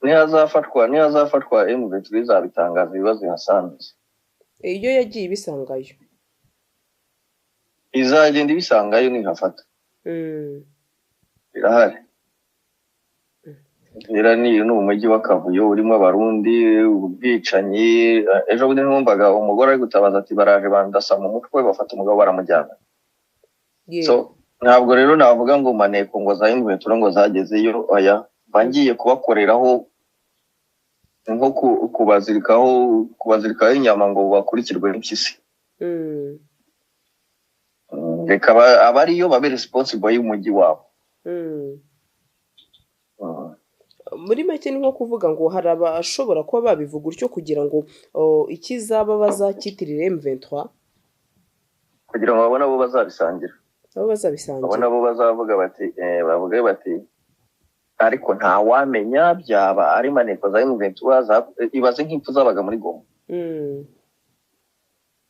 Nihazafatwa M23 izabitangaza ibibazo ihasanze. Iyo yagiye ibisangayo. Izagenda ibisangayo nihafata. Irahari. Uvira ni umujyi w'akavuyo urimo Abarundi, ubwicanyi. Ejo bundi numvaga umugore ari gutabaza ati baraje bandasa mu mutwe, bafata umugabo baramujyana. So ntabwo rero navuga ngo maneko ngo za M23 ngo zagezeyo, oya, bangiye kubakoreraho nko kubazirikaho inyama ngo bakurikirwe n'impyisi. Reka abariyo babe responsible y'umujyi wabo. Muri make ni nko kuvuga ngo hari abashobora kuba babivuga utyo kugira ngo ikizaba bazakitirire M23, kugira ngo babone abo bazabisangira, abo bazabisangira, babone abo bazavuga bati bavuge bati ariko nta wamenya byaba ari maneko za M23 ibaze nk'impfu zabaga muri Goma.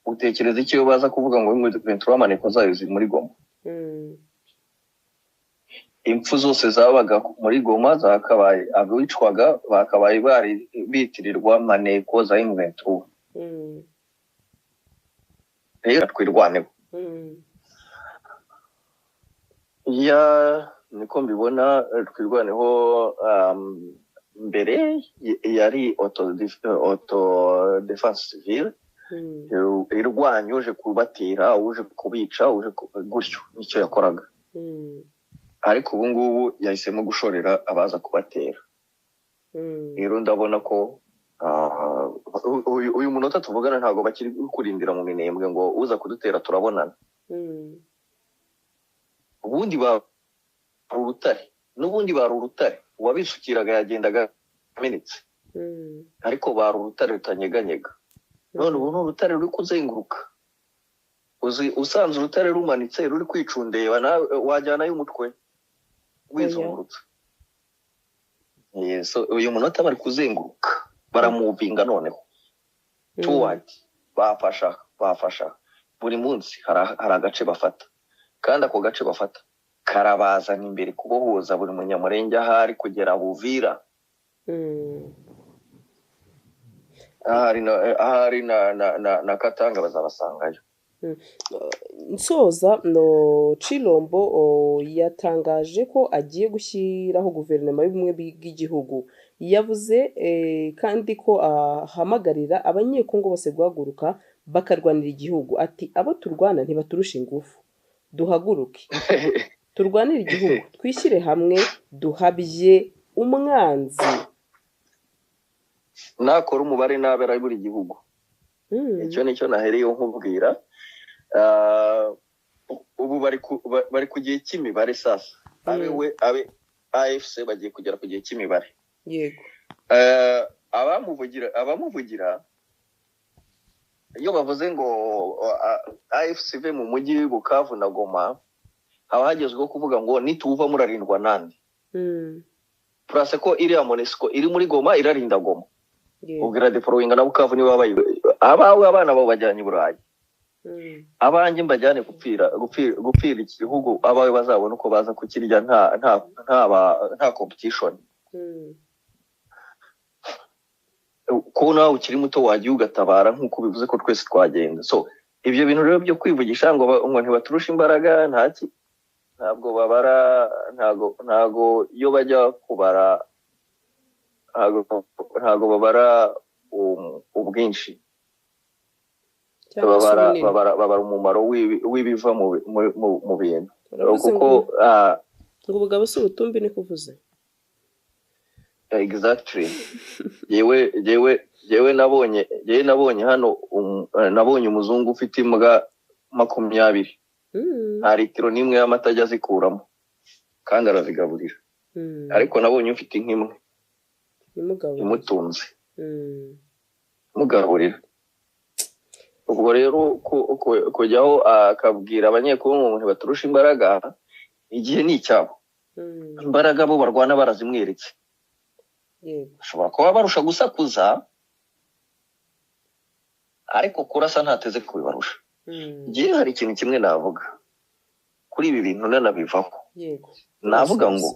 Utekereza iki iyo baza kuvuga ngo M23 maneko zayo ziri muri Goma? Impfu zose zabaga muri Goma zakabaye abicwaga bakabaye bari bitirirwa maneko za M23. Rero twirwaneho. Ya niko mbibona, twirwaneho. Mbere yari auto defense civile, irwanya uje kubatera, uje kubica, uje gutyo, nicyo yakoraga. Ariko ubu ngubu yahisemo gushorera abaza kubatera. Rero ndabona ko uyu munota tuvugana ntabwo bakiri kurindira mu minembwe ngo uza kudutera turabonana. Ubundi bari urutare, n'ubundi bari urutare, uwabisukiraga yagendaga amenetse. Ariko bari urutare rutanyeganyega. None ubu ni urutare ruri kuzenguruka. Usanze urutare rumanitse ruri kwicundeba, nawe wajyanayo umutwe wizungurutse. So uyu munota bari kuzenguruka, baramuvinga noneho toward bafasha buri munsi hari agace bafata, kandi ako gace bafata karabazana imbere kubohoza buri munyamurenge ahari kugera Buvira. Ahari na Katanga bazabasangayo. Nsoza, no Chilombo yatangaje ko agiye gushyiraho guverinoma y'ubumwe bw'igihugu. Yavuze kandi ko ahamagarira abanyekongo bose guhaguruka bakarwanira igihugu. Ati abo turwana ntibaturusha ingufu, duhaguruke turwanire igihugu, twishyire hamwe, duhabye umwanzi. Nakora umubare nabi ari buri gihugu. Icyo nicyo nahereyeho nkubwira. Ubu bari ku gihe cy'imibare sasa. Abe abe AFC bagiye kugera ku gihe cy'imibare. Yego. Abamuvugira iyo bavuze ngo AFC ve mu mujyi Bukavu na Goma, haba hagezweho kuvuga ngo nituva murarindwa nande. Purase ko iriya MONUSCO iri muri Goma irarinda Goma. Ubwira deployinga na Bukavu niba babaye abawe abana bo bajyanye i Burayi. Abanjye mbajyane gupfira iki gihugu, abawe bazabona uko baza kukirya nta competition. Ko nawe ukiri muto wagiye ugatabara nk'uko bivuze ko twese twagenda. So ibyo bintu rero byo kwivugisha ngo ntibaturusha imbaraga ntaki, ntabwo babara, ntago iyo bajya kubara ntago babara ubwinshi. Babara umumaro w'ibiva mu bintu. Kuko ngo ubugabo si ubutumbi ni kuvuze. Exactly. Yewe nabonye hano nabonye umuzungu ufite imbwa 20. Nta litiro n'imwe y'amata ajya azikuramo kandi arazigaburira. Ariko nabonye ufite inka imwe imutunze, imugaburira. Ubwo rero kujyaho akabwira abanyekongo ntibaturusha imbaraga, igihe ni icyabo. Imbaraga bo barwana barazimweretse. Bashobora kuba barusha gusakuza, ariko kurasa ntateze kubibarusha. Ngiye hari ikintu kimwe navuga kuri ibi bintu nanabivaho. Navuga ngo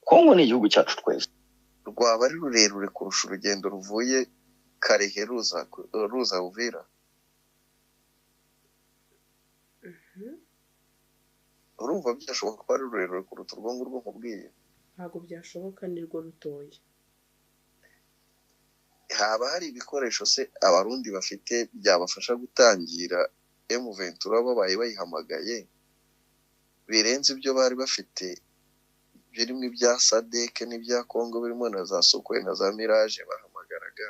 Kongo ni igihugu cyacu twese. Rwaba ari rurerure kurusha urugendo ruvuye Karehe ruza Uvira. Urumva byashoboka ko ari rurerure kuruta urwo ngurwo nkubwiye? Ntabwo byashoboka, nirwo rutoya. Haba hari ibikoresho se Abarundi bafite byabafasha gutangira M23 babaye bayihamagaye, birenze ibyo bari bafite birimo ibya SADC n'ibya Congo, birimo na za Sukhoi na za Mirage bahamagaraga?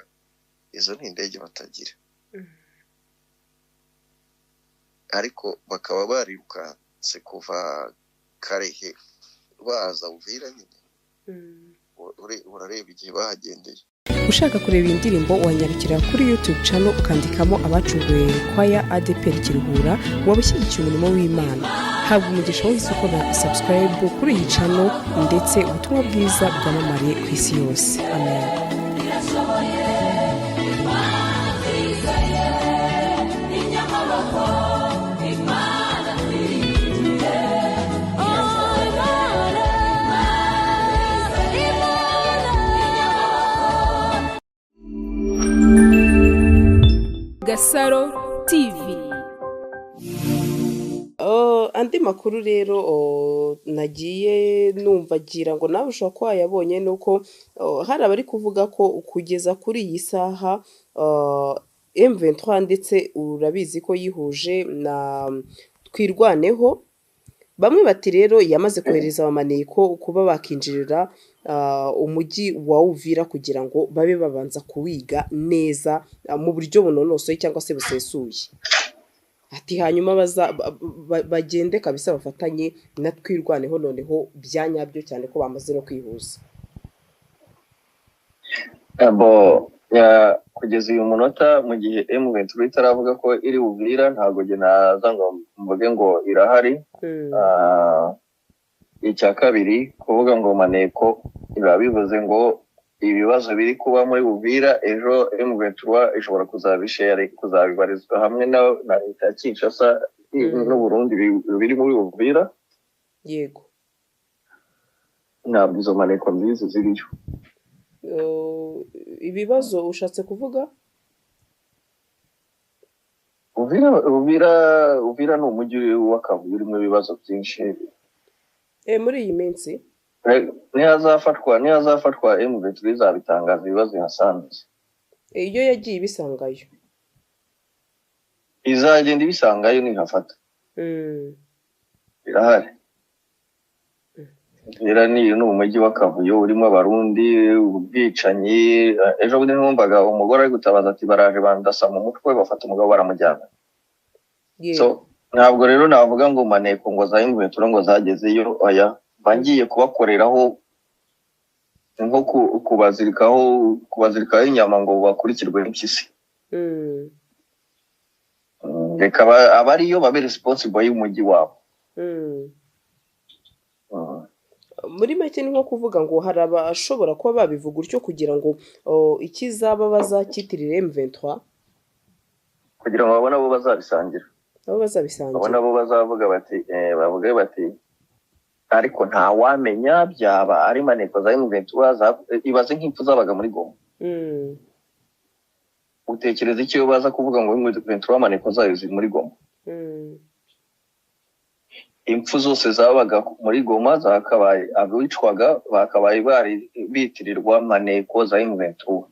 Izo ni indege batagira, ariko bakaba barirukanse kuva Karehe baza Uvira nyine. Urareba igihe bahagendeye. Ushaka kureba iyi ndirimbo wanyarukira kuri YouTube channel ukandikamo Abacunguwe Kwaya ADEPR Kiruhura, waba ushyigikiye umurimo w'Imana. Habwa umugisha wese ukora subscribe kuri iyi channel, ndetse ubutumwa bwiza bwamamare ku isi yose. Amen. Gasaro TV. Andi makuru rero nagiye numva agira ngo nawe ushobora kuba wayabonye, ni uko hari abari kuvuga ko kugeza kuri iyi saha M23, ndetse urabizi ko yihuje na Twirwaneho, bamwe bati rero yamaze kohereza abamaneko kuba bakinjirira umujyi wa Uvira kugira ngo babe babanza kuwiga neza mu buryo bunonosoye cyangwa se busesuye. Ati hanyuma bagende kabisa bafatanye na Twirwaneho noneho bya nyabyo, cyane ko bamaze no kwihuza. Kugeza uyu munota, mu gihe M23 itaravuga ko iri Uvira, ntabwo njye naza ngo mvuge ngo irahari. Icya kabiri, kuvuga ngo maneko biba bivuze ngo ibibazo biri kuba muri Uvira ejo M23 ishobora kuzabibarizwa hamwe na leta ya Kinshasa n'u Burundi biri muri Uvira. Yego, ntabwo izo maneko nziza ziriyo. Ibibazo ushatse kuvuga? Uvira ni umujyi w'akavuyo urimo ibibazo byinshi. Muri iyi minsi nihazafatwa M23 izabitangaza ibibazo yasanze. Iyo yagiye ibisangayo, izagenda ibisangayo nihafata. Irahari. Uvira ni umujyi w'akavuyo urimo Abarundi, ubwicanyi. Ejo bundi numvaga umugore ari gutabaza ati baraje bandasa mu mutwe, bafata umugabo baramujyana. So ntabwo rero navuga ngo maneko ngo za M23 ngo zagezeyo, oya, bangiye kubakoreraho nko kubazirikaho inyama ngo bakurikirwe n'impyisi. Reka abariyo babe responsible y'umujyi wabo. Muri make ni nko kuvuga ngo hari abashobora kuba babivuga utyo kugira ngo ikizaba bazakitirire M23, kugira ngo babone abo bazabisangira, babone abo bazavuga bati bavuge bati ariko nta wamenya byaba ari maneko za M23 ibaze nk'impfu zabaga muri Goma. Utekereza icyo baza kuvuga ngo M23 maneko zayo ziri muri Goma? Impfu zose zabaga muri Goma zakabaye abicwaga bakabaye bari bitirirwa maneko za M23.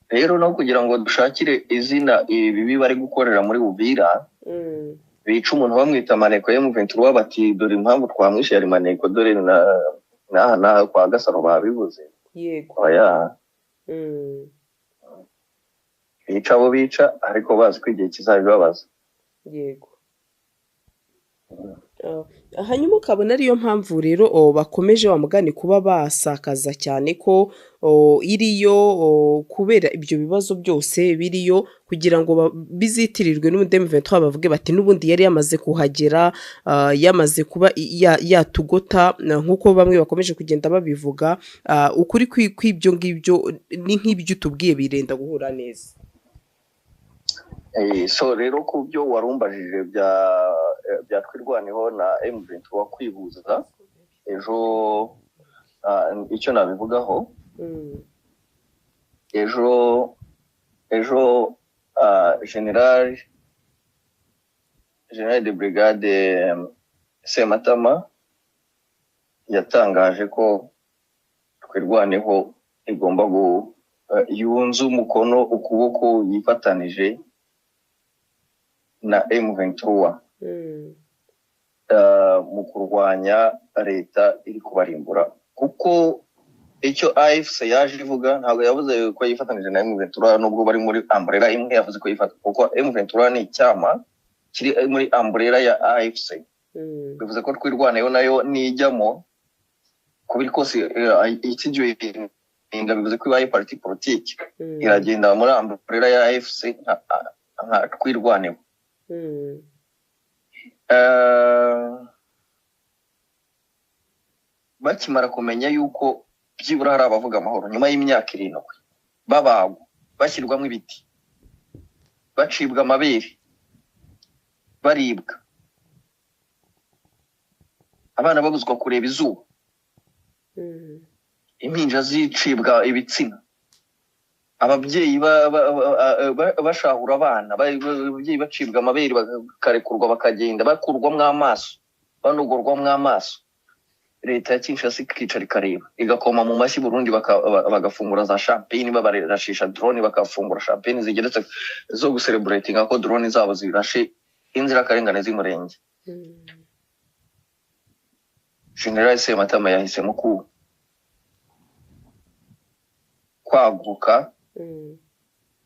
Rero no kugira ngo dushakire izina ibibi bari gukorera muri Uvira, bica umuntu bamwita maneko ya M23 bati dore impamvu twamwishe yari maneko, dore na kwa Gasaro babivuze. Yego, oya, bica abo bica ariko bazi ko igihe kizabibabaza. Yego. Hanyuma ukabona ariyo mpamvu rero bakomeje wa mugani kuba basakaza cyane ko iriyo kubera ibyo bibazo byose biriyo, kugira ngo bizitirirwe n'ubundi M23 bavuge bati n'ubundi yari yamaze kuhagera, yamaze kuba yatugota, nk'uko bamwe bakomeje kugenda babivuga. Ukuri kw'ibyo ngibyo ni nk'ibyo tubwiye birenda guhura neza. So rero ku byo warumbajije bya Twirwaneho na M23 kwihuza, ejo Icyo nabivugaho, ejo General de Brigade Sematama yatangaje ko Twirwaneho igomba yunze umukono ukuboko yifatanije na M23 mu kurwanya leta iri kubarimbura, kuko icyo AFC yaje ivuga ntabwo yavuze ko yifatanije na M23 nubwo bari muri umbrella imwe, yavuze ko yifata kuko M23 ni icyama kiri muri umbrella ya AFC. Bivuze ko Twirwaneho nayo nijyamo kubiri kose ikijoyinga, bivuze ko ibaye parti politique iragenda muri umbrella ya AFC nka Twirwaneho. Bakimara kumenya yuko byibura hari abavuga amahoro nyuma y'imyaka 7 babagwa, bashyirwamo ibiti, bacibwa amabere, baribwa, abana babuzwa kureba izuba, impinja zicibwa ibitsina, ababyeyi bashahura abana, ababyeyi bacibwa amabere bakarekurwa bakagenda bakurwamo amaso, banogorwamo amaso. Leta ya Kinshasa ikicara ikareba, igakoma mu mashyi Burundi bagafungura za champagne, babarashisha drone, bakafungura champagne zigeretse zo gucelebratinga ko drone zabo zirashe inzirakarengane z'umurenge. General Sematama yahisemo kwaguka,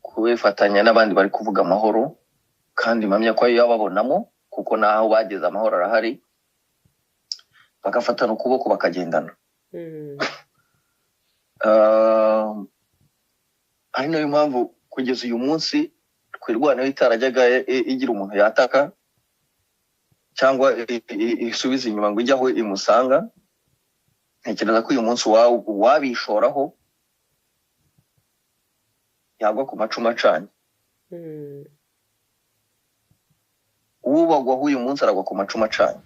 kubifatanya n'abandi bari kuvuga amahoro, kandi mpamya ko yababonamo kuko naho bageze amahoro arahari, bagafatana ukuboko bakagendana. Ari nayo mpamvu kugeza uyu munsi Twirwaneho itarajyaga igira umuntu yataka cyangwa isubiza inyuma ngo ijye aho imusanga. Ntekereza ko uyu munsi wabishoraho yagwa ku macumu acanye. Ubagwaho uyu munsi aragwa ku macumu acanye.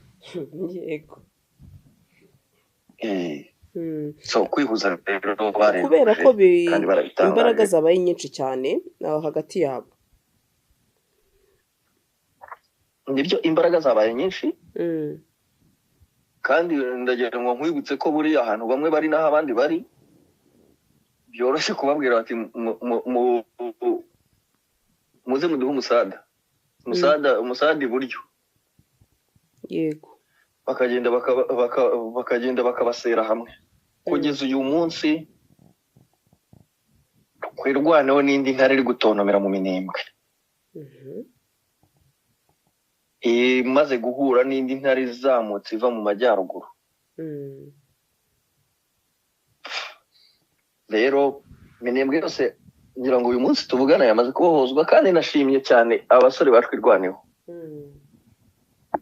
Yego. So kwihuza rero kubera ko imbaraga zabaye nyinshi cyane hagati yabo, nibyo imbaraga zabaye nyinshi. Kandi ndagira ngo nkwibutse ko buri ahantu bamwe bari naho abandi bari, byoroshye kubabwira bati muze muduhe umusada, umusada iburyo. Yego. Bakagenda bakagenda bakabasera hamwe. Kugeza uyu munsi Twirwaneho n'indi ntare iri gutontomera mu Minembwe, imaze guhura n'indi ntare izamutse iva mu majyaruguru. Rero Minembwe yose ngira ngo uyu munsi tuvugana yamaze kubohozwa, kandi nashimye cyane abasore ba Twirwaneho.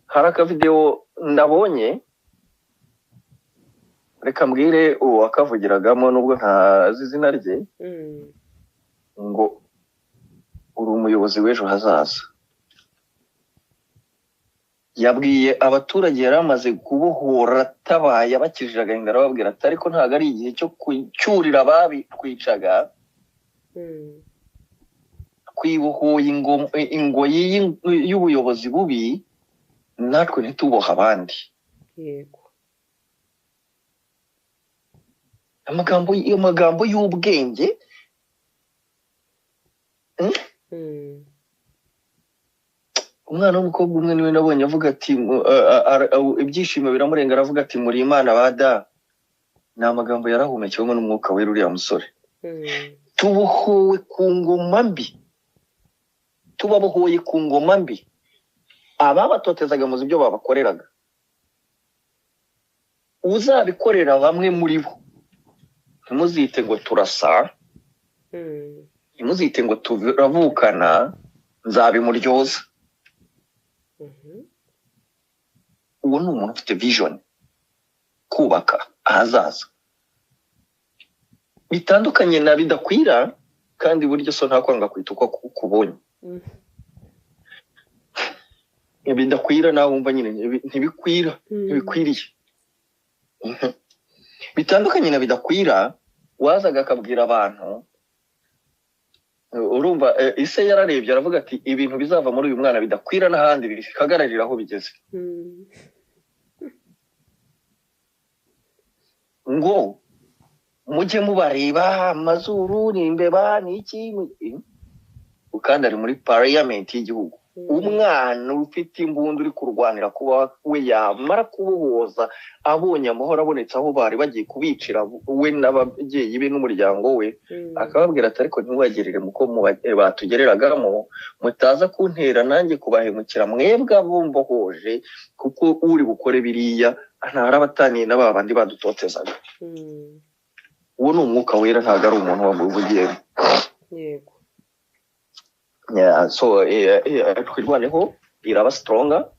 Hari akavideo nabonye, reka mbwire uwo wakavugiragamo nubwo ntazi izina rye, ngo uri umuyobozi w'ejo hazaza. Yabwiye abaturage yari amaze kubohora atabaye abakijije agahinda, arababwira ati ariko ntabwo ari igihe cyo kucyurira ababitwicaga, twibohoye ingoyi y'ubuyobozi bubi, natwe ntituboha abandi. Yego. Amagambo y'ubwenge. Umwana w'umukobwa umwe niwe nabonye avuga ati ibyishimo biramurenga, aravuga ati muri Imana bada. Ni amagambo yarahumekewemo n'umwuka wera uriya musore. Tubohowe ku ngoma mbi, tubabohoye ku ngoma mbi. Ababatotezaga muzi ibyo babakoreraga, uzabikorera bamwe muri bo ntimuzite ngo turasa, ntimuzite ngo turavukana, nzabimuryoza. Uwo ni umuntu ufite vision, kubaka ahazaza bitandukanye na Bidakwira, kandi buryo so nta kwanga kwita uko kubonye. Bidakwira nawe wumva nyine ntibikwira, ntibikwiriye. Bitandukanye na Bidakwira wazaga akabwira abantu, urumva ise yararebye aravuga ati ibintu bizava muri uyu mwana Bidakwira n'ahandi bikagararira aho bigeze. Ngo mujye mubareba amazuru ni imbeba ni iki, kandi ari muri parliament y'igihugu. Umwana ufite imbunda uri kurwanira kuba we yamara kubohoza abonye amahoro abonetse aho bari bagiye kubicira we n'ababyeyi be n'umuryango we, akababwira ati ariko ntimubagerere muko batugereragamo, mutaza kuntera nanjye kubahemukira mwebwe abumbohoje, kuko uri bukore biriya ntarabataniye na ba bandi badutotezaga. Uwo ni umwuka wera, ntabwo ari umuntu wamuvugiyemo. Yego. Yeah, so Twirwaneho iraba stronger.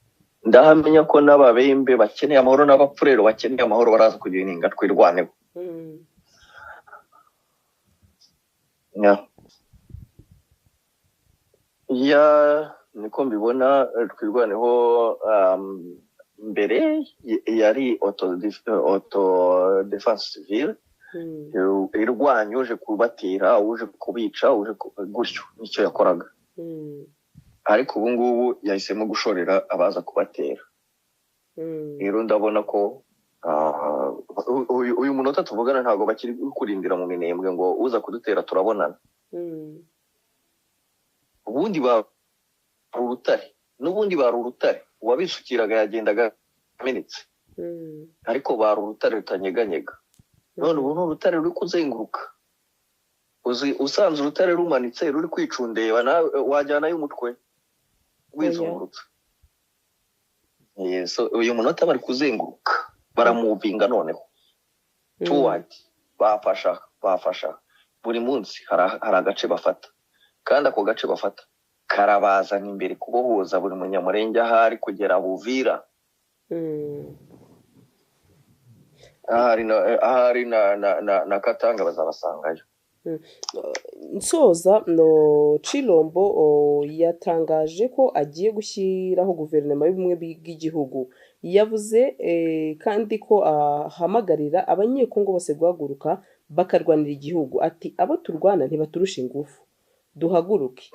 Ndahamenya ko n'ababembe bakeneye amahoro n'abapfurero bakeneye amahoro baraza kugininga Twirwaneho. Yeah. Niko mbibona. Twirwaneho mbere yari auto defense civile, irwanya uje kubatera, uje kubica, uje gutyo, nicyo yakoraga. Ariko ubu ngubu yahisemo gushorera abaza kubatera. Rero ndabona ko uyu munota tuvugana ntabwo bakiri kurindira mu minembwe ngo uza kudutera turabonana. Ubundi ba urutare, n'ubundi ba urutare uwabisukiraga yagendaga amenetse, ariko ba urutare rutanyeganyega. None ubu ni urutare ruri kuzenguruka. Usanze urutare rumanitse ruri kwicundeba, nawe wajyanayo umutwe wizungurutse. So uyu munota bari kuzenguruka, baramuvinga noneho toward bafasha buri munsi hari agace bafata, kandi ako gace bafata karabazana imbere kubohoza buri munyamurenge ahari kugera Buvira. Ahari na Katanga bazabasangayo. Nsoza no Chilombo yatangaje ko agiye gushyiraho guverinoma y'ubumwe bw'igihugu. Yavuze kandi ko ahamagarira abanyekongo bose guhaguruka bakarwanira igihugu. Ati abo turwana ntibaturusha ingufu, duhaguruke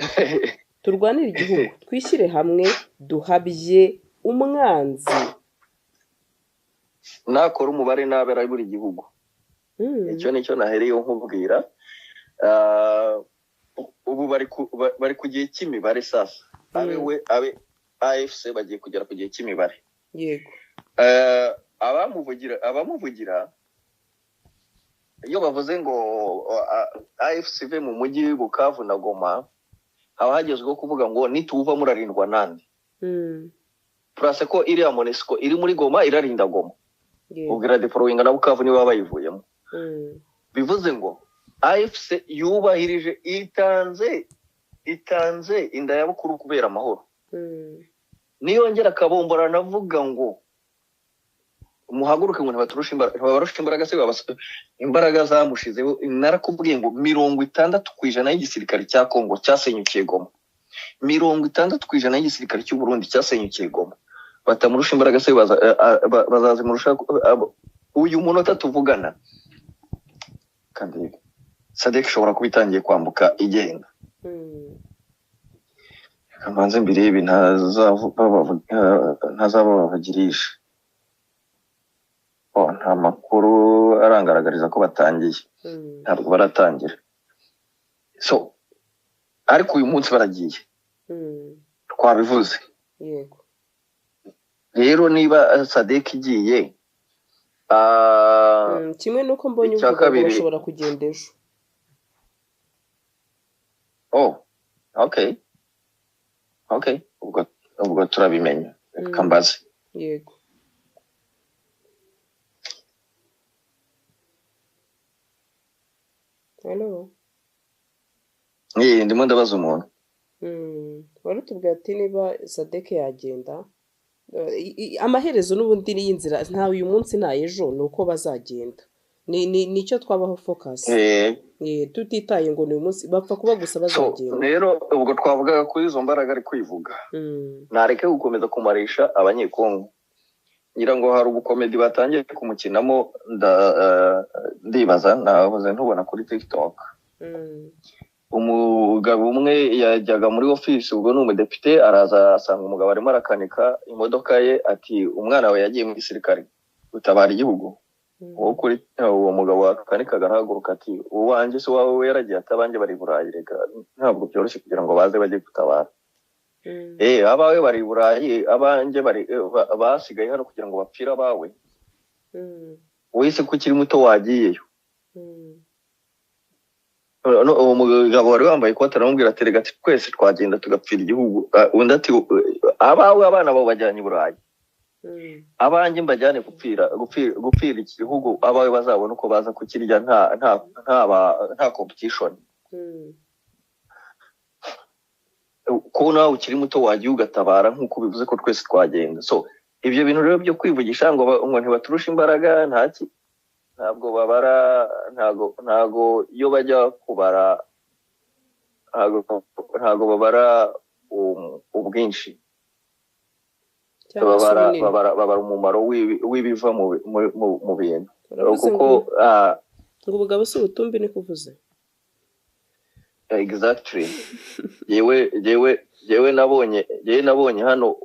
turwanire igihugu, twishyire hamwe, duhabye umwanzi. Nakora umubare nabi ari buri gihugu. Icyo nicyo nahereyeho nkubwira. Ubu bari ku gihe cy'imibare sasa. Abe abe AFC bagiye kugera ku gihe cy'imibare. Yego. Abamuvugira iyo bavuze ngo AFC ve mu mujyi Bukavu na Goma, haba hagezweho kuvuga ngo nituva murarindwa nande. Purase ko iriya MONUSCO iri muri Goma irarinda Goma. Ubwira deployinga na Bukavu niba bayivuyemo. Bivuze ngo AFC yubahirije itanze inda ya bukuru kubera amahoro. Niyongera akabombora navuga ngo muhaguruke ngo ntibaturusha imbaraga, ntibabarusha imbaraga se imbaraga zamushizeho. Narakubwiye ngo 60% y'igisirikare cya Kongo cyasenyukiye Goma, 60% y'igisirikare cy'u Burundi cyasenyukiye Goma. Batamurusha imbaraga se bazazimurusha. Uyu munota tuvugana kandi Sadek ishobora kuba itangiye kwambuka igenda. Kamanze mbirebe ntazababagirisha. Nta makuru arangaragariza ko batangiye. Ntabwo baratangira. So ariko uyu munsi baragiye. Twabivuze. Yego. Rero niba Sadek igiye kimwe nuko mbonye uvuga ko bashobora kugenda ejo. Oh, okay. Okay, ubwo turabimenya. Reka mbaze. Yego. Hello. Ndimo ndabaza umuntu. Warutubwira ati niba Sadek yagenda amaherezo n'ubundi ni inzira, nta uyu munsi nta ejo nuko bazagenda. Ni nicyo twabaho focus. Tutitaye ngo ni uyu munsi bapfa kuba gusa bazagenda. So rero ubwo twavugaga kuri izo mbaraga ari kwivuga. Nareke gukomeza kumarisha abanyekongo. Ngira ngo hari ubukomedi batangiye kumukinamo, ndibaza nahoze ntubona kuri TikTok. Umugabo umwe yajyaga muri ofisi, ubwo ni umudepite, araza asanga umugabo arimo arakanika imodoka ye, ati umwana we yagiye mu gisirikare gutabara igihugu. Uwo kuri uwo mugabo wakanikaga arahaguruka ati uwanjye se wawe we yaragiye, ati abanjye bari i Burayi, reka ntabwo byoroshye kugira ngo baze bajye gutabara. Abawe bari i Burayi, abanjye bari basigaye hano kugira ngo bapfire abawe. Wese ko ukiri muto wagiyeyo. Uwo mugabo wari wambaye ikote aramubwira ati reka twese twagenda tugapfira igihugu. Undi ati abawe abana bawe bajyanye i Burayi, abanjye mbajyane gupfira iki gihugu, abawe bazabona uko baza kukirya nta competition. Ko nawe ukiri muto wagiye ugatabara nk'uko bivuze ko twese twagenda. So ibyo bintu rero byo kwivugisha ngo ntibaturusha imbaraga, ntaki, ntabwo babara, ntago iyo bajya kubara ntago babara ubwinshi, babara umumaro w'ibiva mu bintu. Kuko ngo ubugabo si ubutumbi ni kuvuze. Exactly. Yewe nabonye hano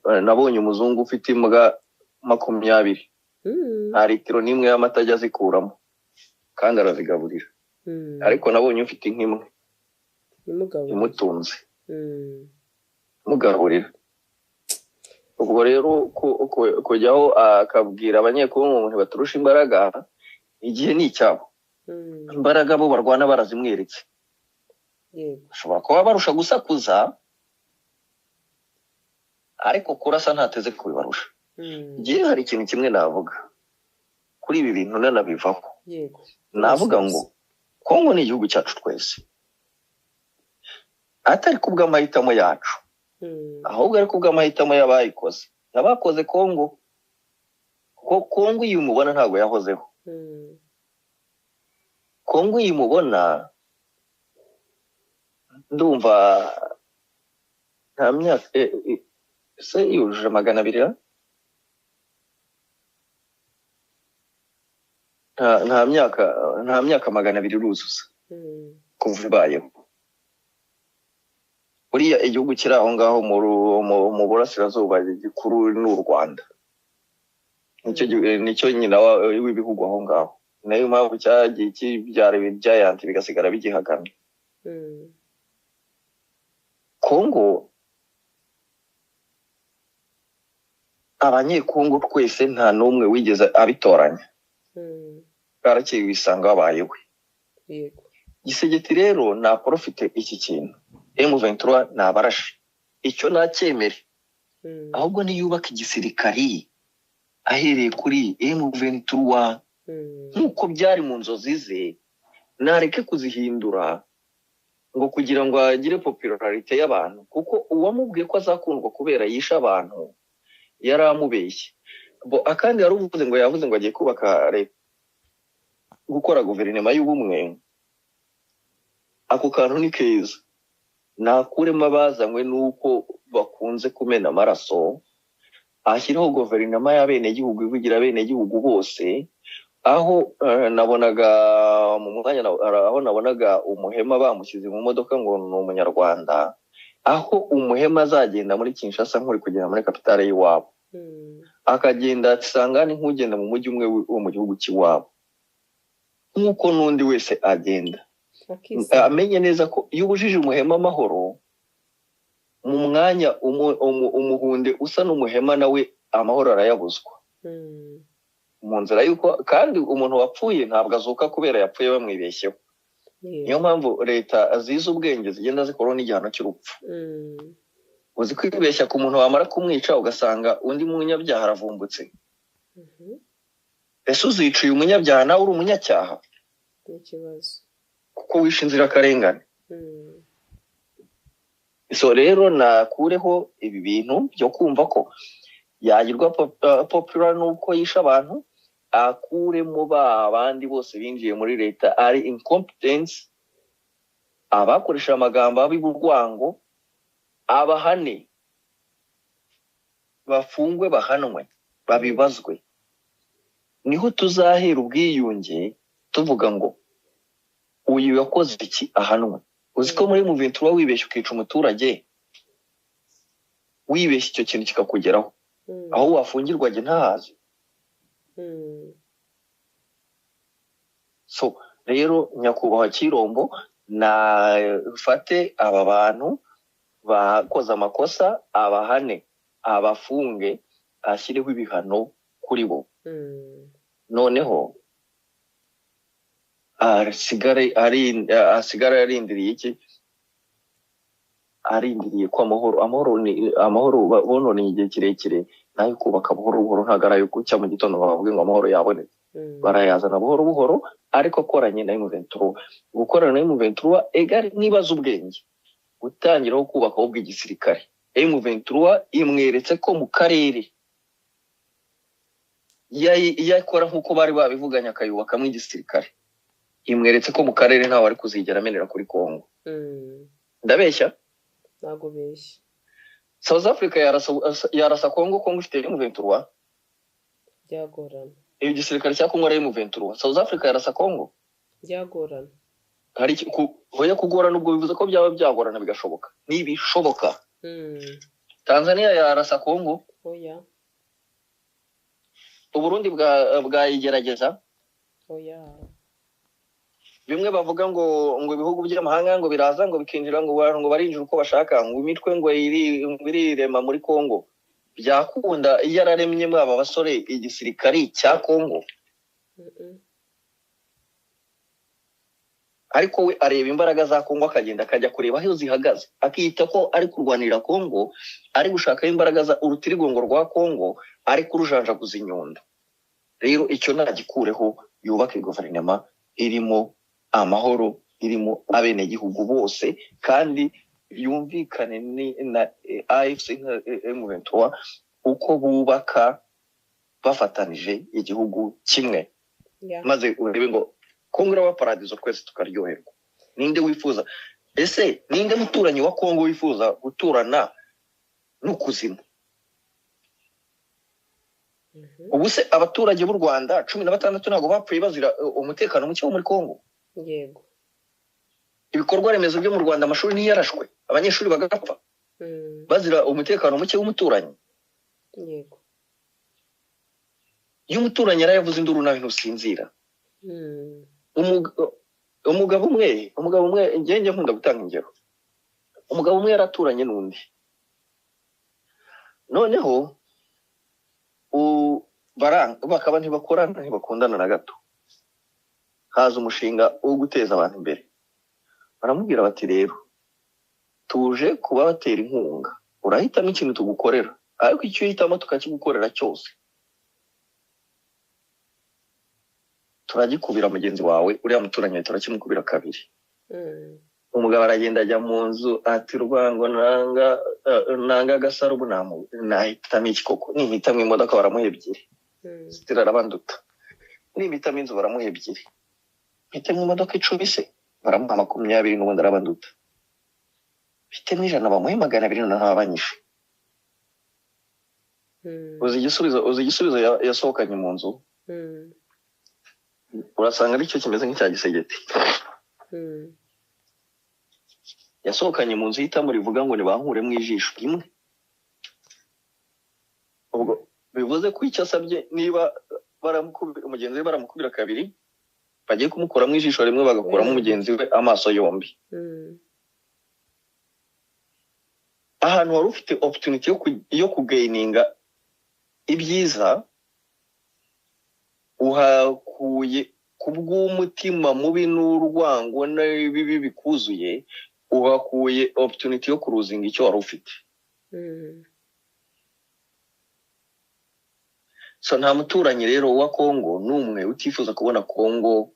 nabonye umuzungu ufite imbwa 20. Nta litiro n'imwe y'amata ajya azikuramo kandi arazigaburira. Ariko nabonye ufite inka imwe imutunze, imugaburira. Ubwo rero kujyaho akabwira abanyekongo ntibaturusha imbaraga, igihe ni icyabo. Imbaraga bo barwana barazimweretse. Bashobora kuba barusha gusakuza, ariko kurasa ntateze kubibarusha. Ngiye hari ikintu kimwe navuga kuri ibi bintu nanabivaho. Navuga ngo Kongo ni igihugu cyacu twese, atari kubw'amahitamo yacu, ahubwo ari kubw'amahitamo y'abayikoze. Abakoze Kongo, kuko Kongo iyo umubona ntabwo yahozeho. Kongo iyo umubona ndumva nta myaka se yujuje 200, nta myaka 200 iruzuza kuva ibayeho. Buriya igihugu kiri aho ngaho mu burasirazuba gikuru ni u Rwanda, nicyo nyina w'ibihugu aho ngaho. Nayo mpamvu cyagiye kibyara ibyayanti bigasigara bigihagamye. Kongo, abanyekongo twese nta n'umwe wigeze abitoranya, barakiri wisanga babayewe. Gisegeti rero na profite iki kintu M23 nabarashi, icyo nacyemere. Ahubwo niyubaka igisirikari ahereye kuri M23 nkuko byari mu nzozi ze, nareke kuzihindura ngo kugira ngo agire popularité y'abantu, kuko uwamubwiye ko azakundwa kubera yisha abantu yaramubeshye. Bo akandi yaruvuze ngo yavuze ngo agiye kubaka gukora guverinoma y'ubumwe, ako kantu ni keza. Nakuremo abazanywe nuko bakunze kumena amaraso, ashyiraho guverinoma y'abenegihugu ivugira abenegihugu bose. Aho nabonaga mu mwanya aho nabonaga umuhema bamushyize mu modoka ngo ni umunyarwanda, aho umuhema azagenda muri Kinshasa nkuri kugera muri kapitale y'iwabo, akagenda asanga ni nk'ugenda mu mujyi umwe wo mu gihugu cy'iwabo nk'uko n'undi wese agenda. Amenye neza ko iyo ubujije umuhema amahoro, mu mwanya umuhunde usa n'umuhema nawe amahoro arayabuzwa. Mu nzira yuko kandi umuntu wapfuye ntabwo azuka kubera yapfuye bamwibeshyeho. Niyo mpamvu leta zize ubwenge zigenda zikora n'igihano cy'urupfu. Uzi kwibeshya ku muntu wamara kumwica ugasanga undi munyabyaha aravumbutse. Ese uziciye umunyabyaha nawe uri umunyacyaha? Kuko wishe inzirakarengane. So rero nakureho ibi bintu byo kumva ko yagirwa popular nuko yisha abantu, akuremo ba bandi bose binjiye muri leta ari incompetence, abakoresha amagambo ab'urwango, abahane, bafungwe, bahanwe. Babibazwe. Niho tuzahera ubwiyunge tuvuga ngo uyu yakoze iki ahanwe. Uzi ko muri M23 wibeshya ukica umuturage, wibeshya icyo kintu kikakugeraho, aho wafungirwa jye ntahazi. So rero nyakubahwa Kirombo, nafate aba bantu bakoze amakosa, abahane, abafunge, ashyireho ibihano kuri bo. Noneho asigare arindiriye iki? Arindiriye ko amahoro bononeye igihe kirekire, nayo kubaka buhoro buhoro, ntabwo ari ayo gucya mu gitondo bavuge ngo amahoro yabonetse. Barayazana buhoro buhoro, ariko akoranye na M23. Gukorana na M23 egari nibaza ubwenge, gutangiraho kubaka ahubwo igisirikare. M23 imweretse ko mu karere yakora nk'uko bari babivuganye, akayubakamo igisirikare. Imweretse ko mu karere ntawe ari kuzigera amenera kuri Kongo. Ndabeshya? Ntago beshya. South Africa yarasa Kongo, Kongo ifite M23. Byagorana. Igisirikare cya Kongo ari M23. South Africa yarasa Kongo. Byagorana. Hari hoya kugorana, ubwo bivuze ko byaba byagorana bigashoboka. Nibishoboka. Tanzania yarasa Kongo. Oya. Uburundi bwayigerageza. Oya. Bimwe bavuga ngo ibihugu by'amahanga ngo biraza ngo bikinjira ngo barinjira uko bashaka, ngo imitwe ngo irirema muri Kongo. Byakunda iyo yararemye muri aba basore igisirikari cya Kongo. Ariko we areba imbaraga za Kongo, akagenda akajya kureba aho zihagaze, akita ko ari kurwanira Kongo, ari gushaka imbaraga za urutirigongo rwa Kongo, ari kurujanjaguza inyundo. Rero icyo nagikureho, yubake guverinoma irimo amahoro, irimo abenegihugu bose, kandi yumvikane na AFC M23 uko bubaka bafatanije igihugu kimwe. Maze urebe ngo Kongo iraba paradizo, twese tukaryoherwa. Ninde wifuza? Ese ninde muturanyi wa Kongo wifuza guturana n'ukuzimu? Ubu se abaturage b'u Rwanda 16 ntabwo bapfuye bazira umutekano muke wo muri Kongo? Yego. Ibikorwa remezo byo mu Rwanda, amashuri ntiyarashwe, abanyeshuri bagapfa bazira umutekano muke w'umuturanyi. Yego. Iyo umuturanyi yaravuze induru nawe ntusinzira. Umugabo umwe njye nkunda gutanga ingero. Umugabo umwe yaraturanye n'undi, noneho bakaba ntibakorana, ntibakundana na gato. Haza umushinga wo guteza abantu imbere, baramubwira bati rero tuje kubabatera inkunga, urahitamo ikintu tugukorera, ariko icyo uhitamo tukakigukorera cyose turagikubira mugenzi wawe, uriya muturanyi turakimukubira kabiri. Umugabo aragenda ajya mu nzu ati rwango nanga agasaro, ubu nahitamo iki koko? Nimpitamo imodoka baramuha ebyiri, sitira arabanduta. Nimpitamo inzu baramuha ebyiri, mpitamo imodoka 10 se baramuha 20, n'ubundi arabanduta. Mpitemo 100 bamuhe 200, noneho abanyishe. Uzi igisubizo yasohokanye mu nzu? Urasanga aricyo kimeze nk'icya gisegeti. Yasohokanye mu nzu ihitamo rivuga ngo nibankuremo ijisho rimwe. Ubwo bivuze ko icyo asabye, niba mugenzi we baramukubira kabiri, bagiye kumukuramo ijisho rimwe, bagakuramo mugenzi we amaso yombi. Ahantu wari ufite opportunity yo kugaininga ibyiza, uhakuye kubw'umutima mubi n'urwango n'ibibi bikuzuye, uhakuye opportunity yo kuruzinga icyo wari ufite. So nta muturanyi rero wa Kongo n'umwe utifuza kubona Kongo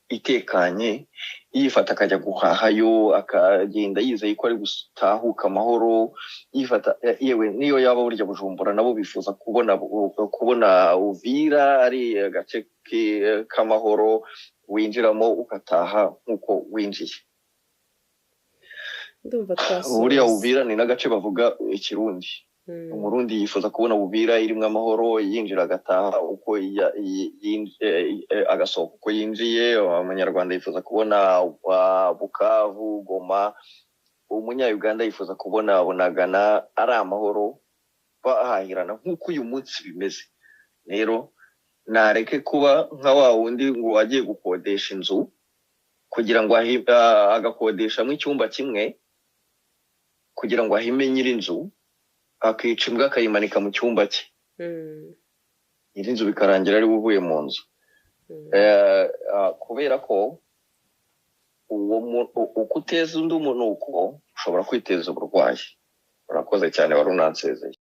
itekanye, yifata akajya guhahayo, akagenda yizeye ko ari gutahuka amahoro, yifata yewe niyo yaba burya Bujumbura nabo bifuza kubona Uvira ari agace k'amahoro winjiramo ukataha nk'uko winjiye. Ndumva twasoza. Buriya Uvira ni n'agace bavuga Ikirundi. Umurundi yifuza kubona Bubira irimo amahoro, yinjira agataha uko agasohoka uko yinjiye. Umunyarwanda yifuza kubona Bukavu, Goma. Umunya-Uganda yifuza kubona Bunagana ari amahoro, bahahirana nk'uko uyu munsi bimeze. Rero nareke kuba nka wa wundi ngo agiye gukodesha inzu kugira ngo agakodeshamo icyumba kimwe kugira ngo ahime nyir'inzu, akica imbwa akayimanika mu cyumba cye, nyir'inzu bikarangira ari we uvuye mu nzu. Kubera ko uwo uko uteza undi umunuko ushobora kwiteza uburwayi. Urakoze cyane, wari unansezeye.